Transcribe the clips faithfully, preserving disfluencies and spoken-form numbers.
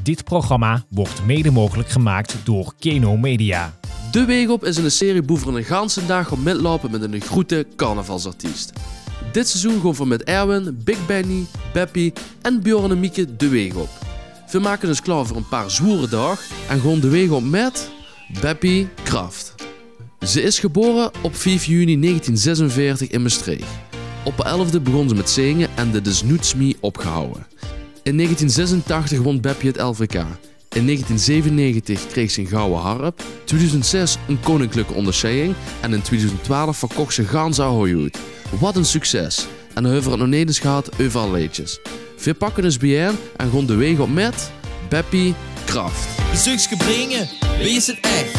Dit programma wordt mede mogelijk gemaakt door Keno Media. De Weeg Op is 'n serie boe v'r 'ne ganse daag op mitloupe mit 'ne groete carnavalsartiest. Dit seizoen goon v'r mit Erwin, Big Benny, Beppie en Bjorn en Mieke de weeg op. V'r make us klaor veur 'n paar zwoere daag en goon de weeg op mit Beppie Kraft. Ze is gebore op vief juni negentien zesenveertig in Mestreech. Op häör elfde begós ze mit zinge en det is noets mie opgehawwe. In negentien zesentachtig wón Beppie 't L V K. In negentien zevenennegentig kreeg ze 'n gouwe harp, tweeduizend zes 'n koninklijke óngersjeiding en in tweeduizend twaalf verkoch ze gans häör Hollywood. Wat 'n succes! En dan höbbe v'r 't nog neet ens gehad euver häör leedjes. Veer pakke us biejein en goon de weeg op mit Beppie Kraft. Bezeukske bringe, wee is 't ech?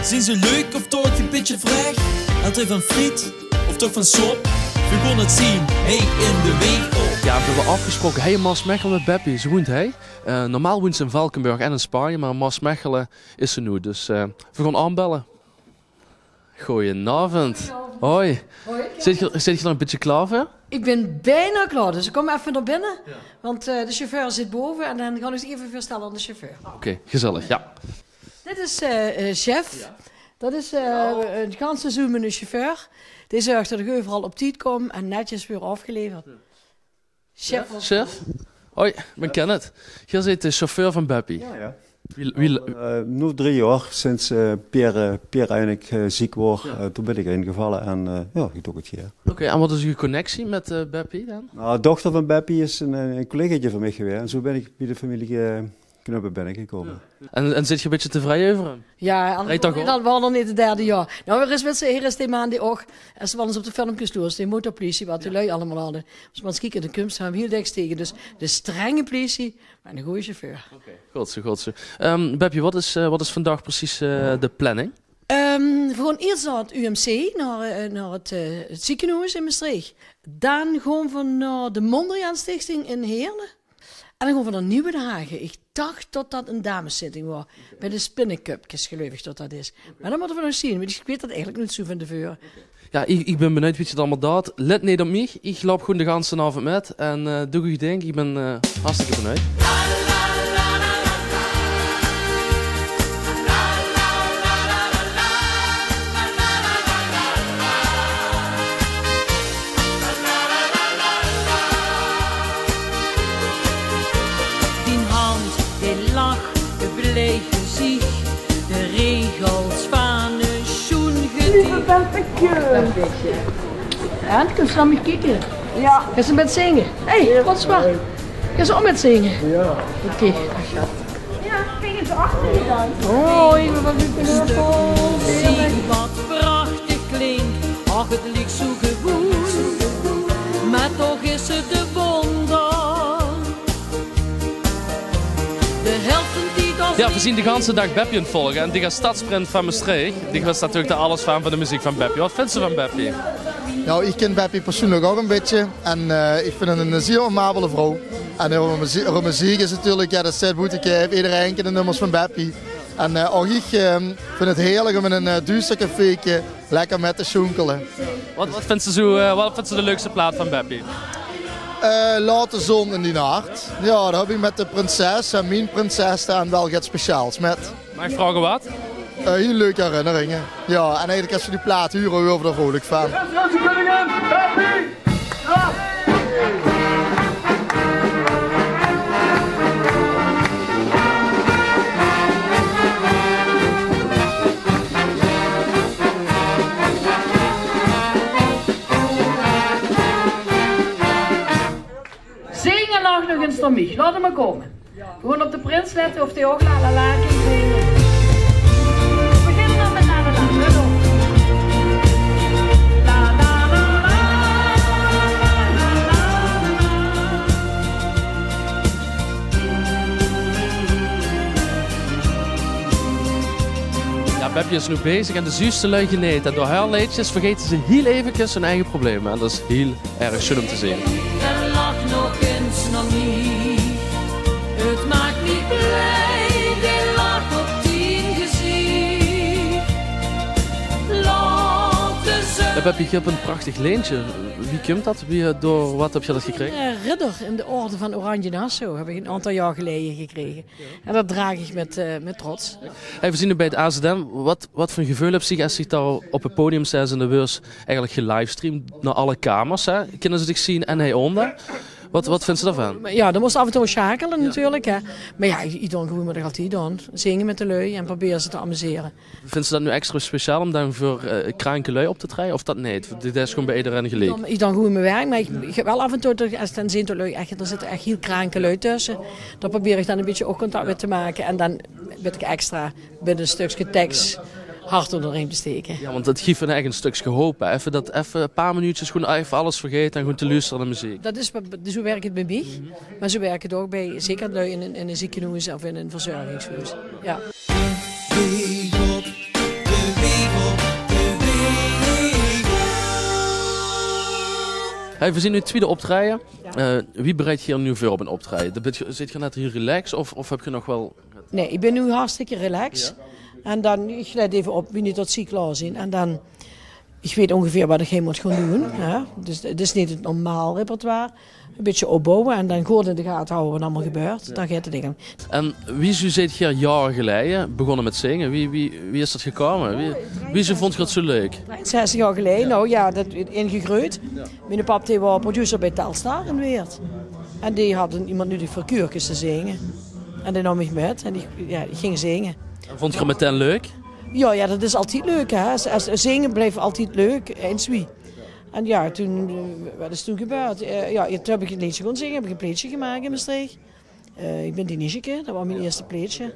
Zien ze leuk of toch 'n bietje vrech? Hawwe ze van friet of toch van sop? Veer goon 't zien, hie in de Weeg Op. Jao, veer höbbe aafgesproke, hie in Maasmechele mit Beppie. Ze woent hie. Eh, normaal woent ze in Valkeberg en in Spanje, mer in Maasmechele is ze noe. Dus, eh, veer goon aanbelle. Goojenaovend. Goojenaovend. Hoi. Hoi. Zeet geer, zeet geer d'r 'n bietje klaor veur? Ich bin bienao klaor, dus ich kóm effe nao binne. Jao. Want, eh, de sjefeur zit bove en dan gaon ich uch effe veurstelle aan de sjefeur. Oké, gezellig, jao. Dit is, eh, eh, sjef. Jao. Det is, eh, 't ganse seizoen miene sjefeur. Dae zörg det ich euveral op tied kóm en netjes waer aafgeleverd. Jao. Sjef. Sjef? Hoi, ich bin Kenneth. Geer zeet de sjefeur van Beppie. Jao, jao. Wie, wie... Al, eh, noe drie jaor, sinds, eh, Pierre, eh, Pierre eigelik, eh, ziek woort, jao, eh, toen bin ich ingevalle en, eh, jao, ich doon 't hie. Oké, en wat is eur connectie mit, eh, Beppie dan? Nou, de dochter van Beppie is 'n, eh, 'n collegaatje van mich gewaes en zoe bin ich bie de femilie, eh, Knuppe binnegekómme. Jao. En, en zeet geer 'n bietje tevreje euver häöm? Jao, anders waor 't neet 't derde jaor. Nou, d'r is, wits se, hie is dae maan dae ouch, es se waal ins op de filmkes loers, dae motorpliesie, wat die lui allemaol hadde. Es se ins kieks, dan kums se häöm hiel dèks tege. Dus de strenge pliesie, mer 'ne gooje sjefeur. Oké, good zoe, good zoe. Ehm, Beppie, wat is, eh, wat is vandaag precies, eh, de planning? Ehm, veer goon iers nao 't U M C, nao, eh, nao 't, eh, 't zekenhoes in Mestreech. Dan goon veer nao de Mondriaan Stichting in Heerle. En dan goon veer nao Nieuwenhagen. Ich dach det det 'n dameszitting waor. Oké. Bie de Spinnekupkes, geluif ich det det is. Oké. Mer det mótte veer nog zeen, want ich weit det eigelik noets zoe van te veure. Oké. Jao, ich, ich bin benuujd wie geer 't allemaol doot. Lèt neet op mich, ich loup gewoen de ganse aovend mit. En, eh, doot eur ding, ich bin, eh, hartstikke benuujd. Dien hand, dee lach, de blij geziech, de regels vaan 'ne sjoen gediech. Lieve Beppeke. En, kins se nao mich kieke? Jao. Geis se mit zinge? Hé, hey, wat zwaar. Geis se ouch mit zinge? Jao. Oké. Jao, ich bin achter dich dan. Oh, ich bin waal... Zie wat prachtig klink, ach, 't liek zoe gewoen, mer toch is 't e wonder. Jao, veer zien de ganse daag Beppie aon 't volge en dich es stadsprins vaan Mestreech, dich wis natuurlek d'r alles vaan, vaan de meziek vaan Beppie. Wat vins se vaan Beppie? Nou, ich kin Beppie persoenlek ouch e bitteke en, eh, ich vind 't 'n ziel amabele vrouw. En häöre meze-, häöre meziek is natuurlek, jao, det steit boete kijf. Ederein kint de nummers vaan Beppie. En, eh, ouch ich, eh, vind 't heerlek um in e, eh, duuster cafeeke lekker mit te sjoenkele. Wat, wat vins se zoe, eh, wat vins se de leukste plaat vaan Beppie? Eh, Laot de zon in dien hart. Jao, dao höb ich mit de prinses, en mien prinses, dao waal get speciaals mit. Maag ich vraoge wat? Eh, hiel leuke herinneringe. Jao, en eigelik es v'r die plaat hure, waere v'r d'r vreulik vaan. Zing en lach nog ins door mich. Laot 'm mer kómme. Gewoen op de prins lètte of dee ouch la la la kin zinge. V'r beginne dan mèt la la la. Let op. La la la la, la la la la. Jao, Beppie is noe bezig en de zuus de lui genete. En door häör leedsjes vergete ze hiel evekes hun eige probleme. En det is hiel erg sjoen um te zeen. En lach nog ins nao mich. 't Maak mich blij, de lach op dien geziech. Laot de zon... Höb geer hie ein prachtig leentje. Wie kump det? Wie, eh, door waat höb geer det gekrege? Ein, eh, ridder in de orde van Oranje-Nassau höb ich ein aantal jaor geleje gekrege. En det draag ich mit, eh, mit trots. Hey, veer zeen noe bie 't A Z M. Waat, waat veur ein geveul höbs doe es doe dao op 't podium steis en de weurs eigelik gelivestreamd nao alle kamers, hè? Kinne ze dich zeen en hie ónger? Waat, waat vinjs doe daovan? Mer jao, dan mós se aaf en toe sjakele natuurlik, hè. Mer jao, ich, ich doon gewoen waat ich altied doon. Zinge mit de lui en probere ze te amusere. Vinjs doe det noe extra speciaal óm dan veur, eh, kraanke lui op te traeje, of det neet? Det is gewoen bie ederein geliek. Ich doon, ich doon gewoen mien werk, mer ich, ich höb waal aaf en toe toch, es ich dan zeen det lui ech, d'r zitte ech hiel kraanke lui tösse. Dan probeer ich dan ein bietje ougcontact mit te make. En dan weit ich extra mit ein stökske teks hart ónger de riem te staeke. Jao, want det gief mich ech ein stökske hoop, hè. Effe det, effe ein paar minuutjes gewoen effe alles vergaete en gewoen te loestere nao meziek. Det is, zoe wirk 't bie mich. Mer zoe wirk 't ouch bie, zeker lui in ein, in ein ziekenhoes of in ein verzörgingshoes. Jao. Hey, veer zeen noe 't twiede optraeje. Jao. Eh, wie bereit geer uch noe veur op ein optraeje? Zeet geer net hiel relaxed of, of höb geer nog waal... Nae, ich bön noe hartstikke relaxed. Jao. En dan, ich lèt effe op wienie tot zie klaor zeen. En dan Ich weit óngeveer waat ich hie mót gaon doon, hè. Dus 't is neet 't normaal repertoire. Ein bietje opbouwe en dan good in de gate haoje waat allemaol gebeurt. Dao geit 't eigelik óm. En wiezoe zeet geer jaore geleje begós mit zinge? Wie, wie, wie is det gekómme? Wie, wiezoe vónj geer 't zoe leuk? Drieënzestig jaor geleje, noe jao, det ingegreujd. Miene pap, dae waor producer bie Telstar in Weert. En dae haw ein, emes nudig veur keurkes te zinge. En dae naom mich mit en ich, jao, ich ging zinge. En vónj geer 't metein leuk? Jao, jao, det is altied leuk, hè. Es, es, zinge blief altied leuk, eins wie. En jao, toen, eh, waat is toen gebeurd? Eh, jao, toen höb ich ein leedje gaon zinge, höb ich ein plaetje gemaak in Mestreech. Eh, Ich bön dien nicheke, det waor mien ierste plaetje.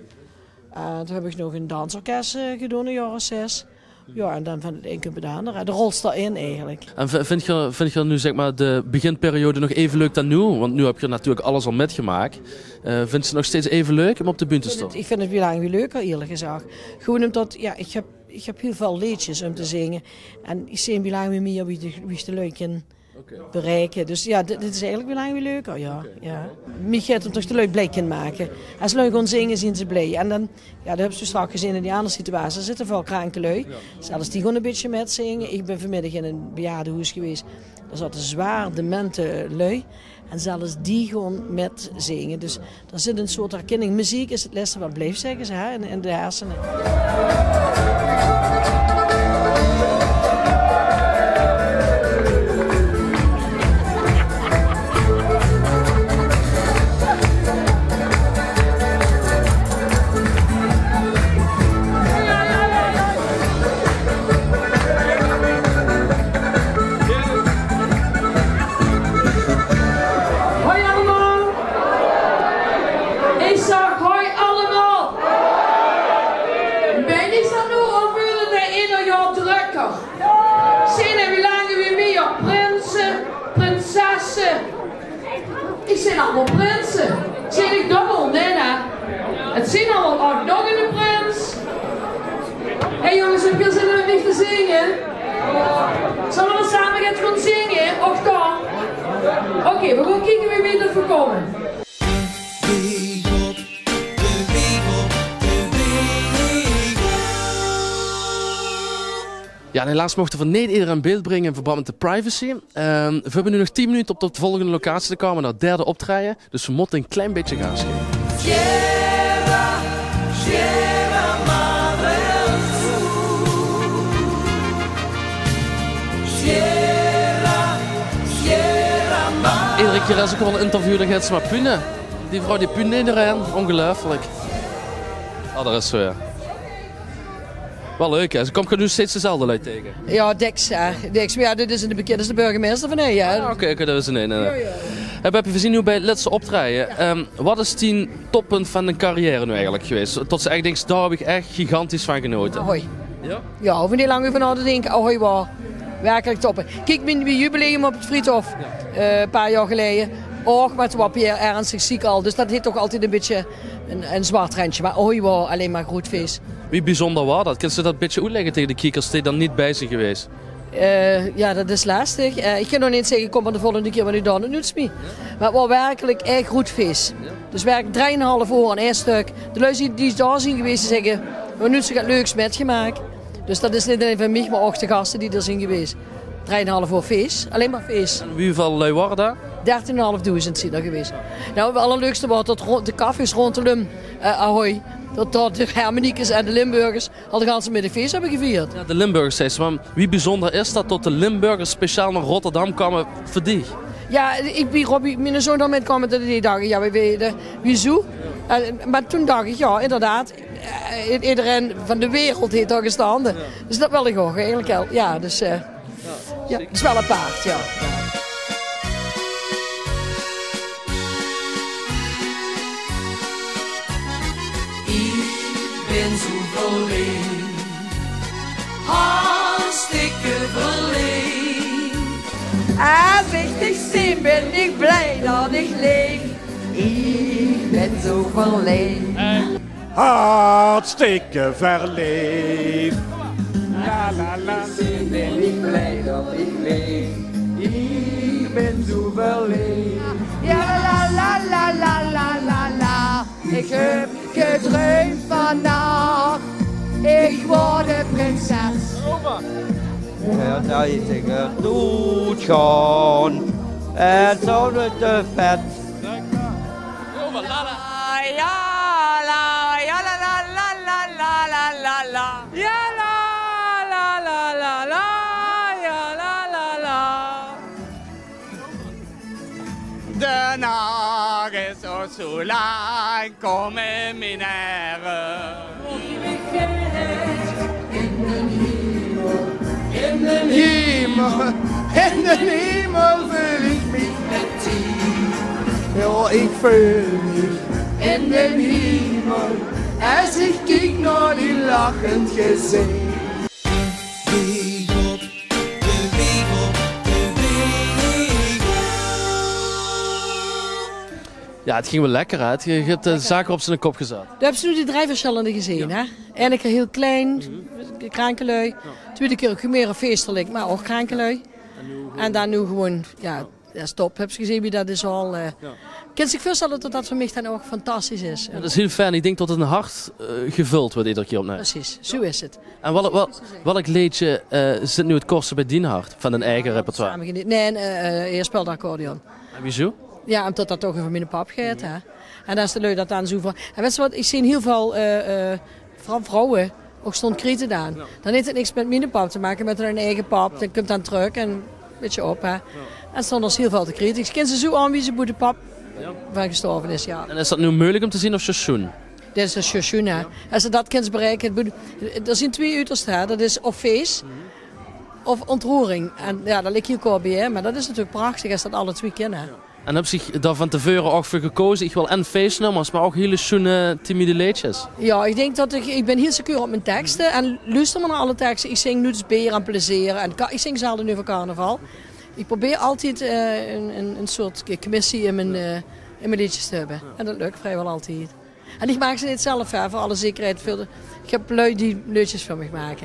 En toen höb ich nog ein dansorkes, eh, gedoon, ein jaor of zes. Jao, en dan van 't ein kump 't anger, hè. De rol steit d'rin eigelik. En v-, vónj geer, vónj geer noe, zèk mer, de beginperiode nog effe leuk dan noe? Want noe höb geer natuurlik alles al mitgemaak. Eh, vónj geer 't nog steeds effe leuk óm op de bühne te staon? Ich vinj 't, ich vinj 't wie lang wie leuker, ierlik gezag. Gewoen ómdet, jao, ich höb, ich höb hiel väöl leedjes óm te zinge. En ich zeen wie lang wie mieë wie de, wie ich de lui kin bereike. Dus jao, dit, dit is eigelik wie lang wie leuker, jao. Jao. Mich geit 't óm toch de lui blie kin make. Es lui gaon zinge, zeen ze blie. En dan, jao, det höbs se straks gezeen in die anger situatie. D'r zitte väöl kraanke lui. Zelfs die gaon ein bietje mitzinge. Ich bön vanmiddig in ein bejaardehoes gewaes. Dao zaote zwaor demente lui. En zelfs die gaon mitzinge. Dus d'r zit ein soort herkinning. Meziek is 't lèste waat blief, zègke ze, hè, in, in de hersene. Hoi allemaol. Ich zag: hoi allemaol. Bön ich det noe of weurt 't eder jaor drökker? Zeen d'r wie lang wie mieë prinse, prinsesse? Ich zeen allemaol prinse. Zeen ich dubbel? Nae, nae. 't Zeen allemaol, oh, nog eine prins. Hey jónges, höb geer zin óm mit mich te zinge? Zölle veer same get gaon zinge? Och, dan. Oké, veer gaon kieke wie wied det veer kómme. Jao, en helaas mochte veer neet ederein in beeld bringe in verband mit de privacy. Ehm, veer höbbe noe nog tien minute óm op de volgende locatie te kómme, nao 't derde optraeje. Dus veer mótte ein klein bietje gaas gaeve. Sierra, Sierra Madre del Sur. Sierra, Sierra Madre. Edere kier es ich waal ein interview, dan geit ze mer pune. Die vrouw die punt ederein. Óngeluifelik. Ah, dao is ze weer. Waal leuk, hè? Ze kump noe steeds dezelfde lui taenge. Jao, dèks, hè. Dèks. Mer jao, dit is de bekindste burgemeister van hie, hè. Ah, oké, oké, det is ein, ein, ein. Jao, jao. Hey, Beppie, veer zeen noe bie 't lètste optraeje. Jao. Ehm, waat is dien toppunt van dien carrière noe eigelik gewaes? Tot se ech dinks: dao höb ich ech gigantisch van genaote. Ahoy. Jao? Jao, hoef ich neet lang euver nao te dinke. Ahoy waor werkelik top. Kiek, mien, mien jubileum op 't Vriethof, eh, ein paar jaor geleje. Och, mer toen waor Pierre ernstig ziek al. Dus det haet toch altied ein bietje ein, ein zwart rendje. Mer Ahoy waor allein mer groet fees. Wie bezunjer waor det? Kins se det ein bietje oetlègke taenge de kiekers die dao neet bie zeen gewaes? Eh, jao, det is lestig. Eh, ich kin nog neet zègke: kóm mer de volgende kier, want ich doon 't noets mie. Mer 't waor werkelik ech groet fees. Dus werkelik drieënhalf oer aan ein stök. De lui die, die dao zeen gewaes, die zègke: veer höbbe noets zoe get leuks mitgemaak. Dus det is neet allein van mich, mer ouch de gaste die d'r zeen gewaes. Drei en 'n haaf oor fees, allein mer fees. En wieväöl lui waore dao? Dertien en 'n haaf doezend zien d'r gewaes. Nou, 't allerleukste waor tot ro-, de cafés róndelum, eh, Ahoy, tot, tot de Hermeniekes en de Limburgers al de ganse middig fees höbbe gevierd. Jao, de Limburgers, zeis se, mer wie bezunjer is dat, tot de Limburgers speciaal nao Rotterdam kómme veur dich? Jao, ich bie Robbie, miene zoon, dan mit kómme, tot die dach, jao, wie, wie, de, wiezoe? En, mer toen dach ich, jao, inderdaad, eh, ederein van de wereld heet dao gestande. Dus dat wil ich ouch eigelik waal. Jao, dus, eh, jao, 't is waal apaart, jao. Ich bin zoe verleef, hartstikke verleef. Es ich dich zeen, bin ich blij dat ich leef. Ich bin zoe verleef. Hartstikke verleef. La, la, la. Bin ich blij dat ich leef. Ich bin zoe verleef. Jao, la, la, la. Ich höb gedreump vannach, ich waor de prinses. Jao, dat ich doet gaon. En zoe de vet. Jao, la, la, la, la. Jao, la, la, la, la, la, la. Jao, la, la, la, la. De nach is ouch zoe lang, kóm in mien aere. In den hiemel, in den hiemel veul ich mich. Jao, ich veul mich in den hiemel, es ich kiek nao dien lachend gezich. Jao, 't ging waal lekker, hè? 't Ge-, ge höb de zaak op zien kop gezat. Dao höbs se noe die drei versjillende gezeen, hè? Eine kier hiel klein, kraankelui. Twiede kier ouch mieë feestelik, mer ouch kraankelui. En dan noe gewoon, jao, jao, stop. Höbs se gezeen wie dat is al, eh, kins dich veurstelle tot dat veur mich dan ouch fantastisch is. Jao, dat is hiel fijn. Ich dink tot 't hart, eh, gevöld weurt eder kier opnuuj. Precies, zoe is 't. En welk, wel-, welk leedje, eh, zit noe 't kortste bie dien hart van dien eige repertoire? Same geniete. Nae, eh, eh, Heer speelt accordeon. En wiezoe? Jao, ómdat dat toch euver miene pap geit, hè. En es de lui dat dan zoe van, en weits se wat, ich zeen hiel väöl, eh, eh, vrouwe ouch stónge te kriete dan. Jao. Dan heet 't niks mit miene pap te make, mit hun eige pap. Jao. Dat kump dan trök en bietje op, hè. Jao. En stónge ze hiel väöl te kriete. Ich kin ze zoe aanwieze boe de pap van gestorve is, jao. En is dat noe meujelik óm te zeen of sjoen? Dat is 'n sjoen, hè. Jao. Es se dat kins bereike, ich bedoel, d'r zien twieë uterste, hè. Dat is of fees, of ontroering. En jao, dat ligk hiel kort bie, hè. Mer dat is natuurlik prachtig es dat alle twieë kinne, hè. Jao. En höbs dich dao van te veure ouch veur gekaoze, ich wil en feesnummers, mer ouch hiel sjoen timide leedjes? Jao, ich dink tot ich, ich bin hiel secuur op mien tekste en luuster mer nao alle tekste. Ich zing noets beer en plezeer en ka-, ich zing zelde euver carnaval. Ich probeer altied, eh, 'n, 'n, 'n soort ke-, commissie in mien, eh, in mien leedjes te höbbe. En dat lök vriewel altied. En ich maak ze neet zelf, hè, veur alle zekerheid. Veur de, ich höb lui die leedjes veur mich make.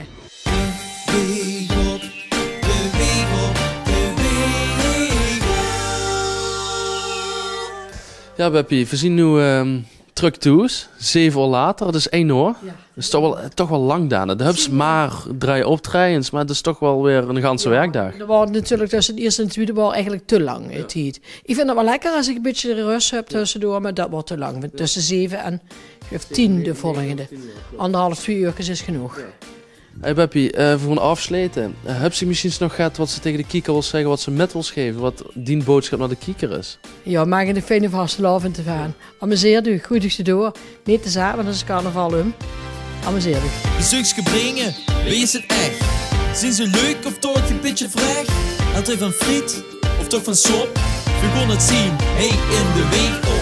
Jao, Beppie, veer zien noe, ehm, trök thoes. Zeve oor later, 't is ein oor. Jao. Dat is toch waal, toch waal lang daan. De höbs mer drei optraejes, mer 't is toch waal weer 'ne ganse werkdaag. D'r waor natuurlik tösse 't ierste en 't twiede waor eigelik te lang, eh, tied. Ich vinj 't waal lekker es ich e bietje rös höb tössedoor, mer dat waor te lang. Want tösse zeve en, ich geluif, tien de volgende. Aanderhaaf, twieë uurkes is genóg. Hey Beppie, eh, veur 't aafsjlete, eh, höbs se mesjiens nog get wat se tege de kieker wils zègke, wat se mit wils geve, wat dien boodsjap nao de kieker is? Jao, maak 'ne fijne vastelaovend d'rvan. Amuseer uch, groeit uch d'rdoor. Neet te zaat, want dan is carnaval um. Amuseer uch. Bezeukske bringe, wie is 't ech? Zien ze leuk of toch e bietje vrech? Hawwe ze van friet of toch van sop? Veer gaon 't zeen, hey, in de week.